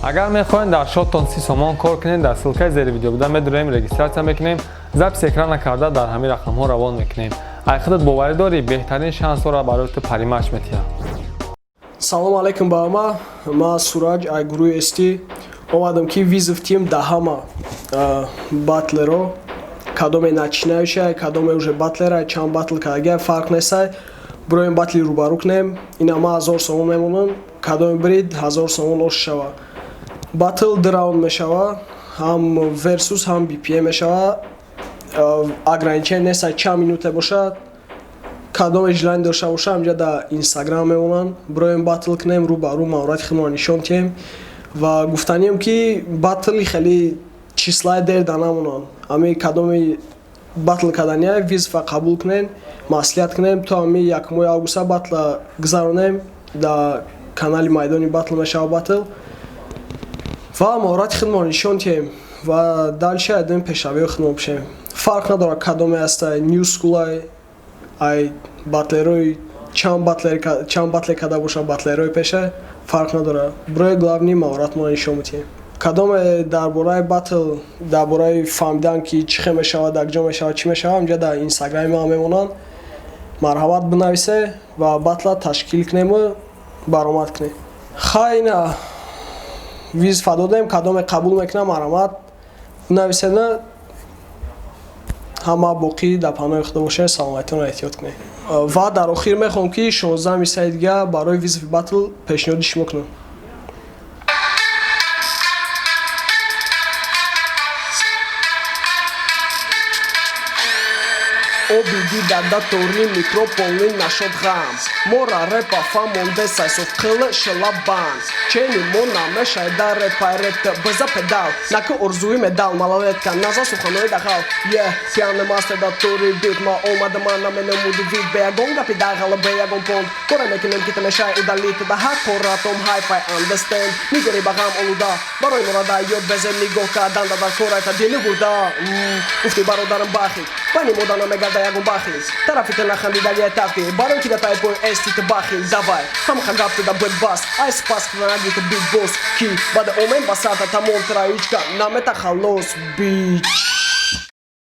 Агар мехоҳед дар шоттон 30 сомон кор кунед, дар ссылкаи зери видео буда медуроем, регистрация мекунем, запись экрана карда дар ҳамин рақамҳо равон мекунем. Ай худат боварӣ дорӣ, беҳтарин шансҳоро барои ту Паримач метиҳад. Салом алайкум ба ҳама. Ма Сураҷ ай гурӯҳи СТ омадам, ки вызов тим да ҳама батлеро, кадоме начинающий, кадоме уже батлера, чанд батл кардагия, фарқ нестай. Бироем, батли рӯбарӯ кунем. Ина ма 1000 сомон мемонам, кадоме бирид, 1000 сомон ош шава. Батл ду раунд мешава, ҳам версус, ҳам BPM мешава. Ограничение нестай, чанд минуте бошад. Кадоме желание дошта боша, ҳамҷа дар Инстаграм мемонанд. Бироем, батл кунем, рӯ ба рӯ маҳорати худро нишон диҳем. Ва гуфтанием, ки батли хеле числаи дер да намонанд. Ҳами кадоми батл кардания, вызова қабул кунем, маслиҳат кунем, то ҳами якмои августа батла гузаронем. Дар канали Майдони батл мешава батл ва маҳорати худро нишон диҳем ва дальше айдем пешравии худмо бишем. Фарқ надорад, кадоме ҳастай, new school, ай батлерои чанд батле карда боша, батлерои пеша, фарқ надорад. Бирои, главный маҳоратмонро нишон медиҳем. Кадоме дар бораи батл, дар бораи фаҳмидан, ки чӣ хел мешавад, дар куҷо мешавад, чӣ мешавад, ҳамҷа дар Инстаграми ман мемонанд. Марҳамат, бинависе ва батла ташкил кунему баромад кунем. Хай, ина вызова додем, кадоме қабул мекунам, марҳамат, бинависена. Ҳама боқӣ дар паноҳи худо бошед, саломатитонро эҳтиёт кунед. Ва дар охир мехоҳам, ки 16 саи дига барои вызови батл пешниҳоди шумо кунам. Оби дидада торни микрополни нашод ғам, мора репа фамондесай софқил шила банд чени мо намешай дар репай репта биза педал наки орзуи медал малолетка наза суханои дағал е пьяный мастер да тори бит ма омада ма наменамуди вид бе ягон гапи дағала, бе ягон понт коре мекунем, ки тамешай удалит да ҳар коратом hi-fi understand нигори ба ғам олуда барои морада ёд безем нигоҳ кардан да дар корайта дили гурда. Гуфти бародарам бахи байни мода намегарда ягон бахил, тарафи ту нахандидагия тафти барои ки да тай пой эсти ту бахил. Давай ҳамаха гап ту да буд бас ай спас наги ту биг босс ки баъд омем ба сарта тамом траичка намета халос бич.